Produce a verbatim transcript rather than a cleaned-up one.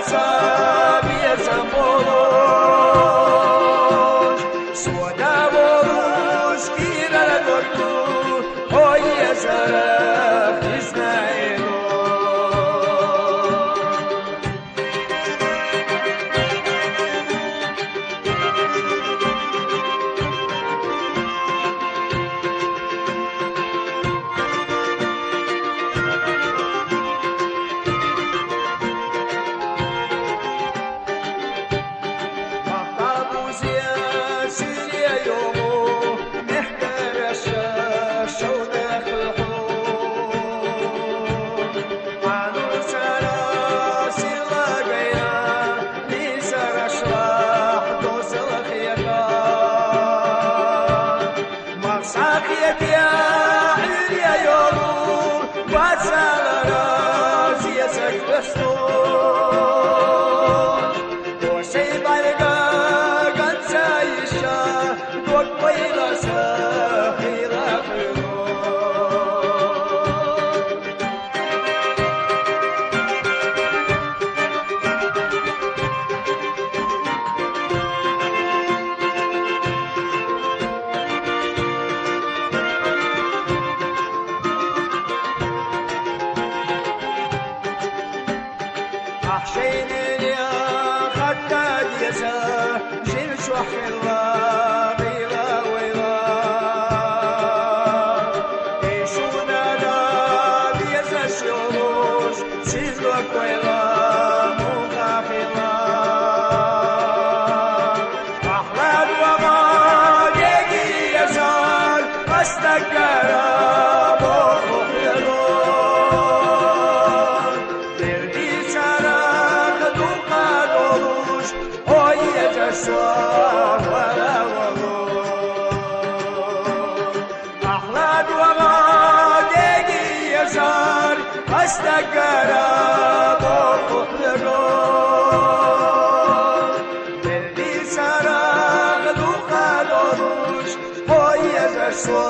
Сабия замболуш, содаволуш, кирара горту, ой, езара, изнайну. Махсахиятия гӀирия йолу, бацалара зезаг весту. Дошей бальга ганца иша, док вайласа хила хилу. Ахшейнене хатта деза, жин шохила, вила, вила. Эшунада деза шолуш, сизло койла, муха хила. Ахлад ва ма деги езар, астагара боху хило. Берди сарах дукха долуш, ой, еза шо вара вало. Ахлад ва ма деги езар, астагара боху хило. Берди сарах дукха долуш, ой, еза шо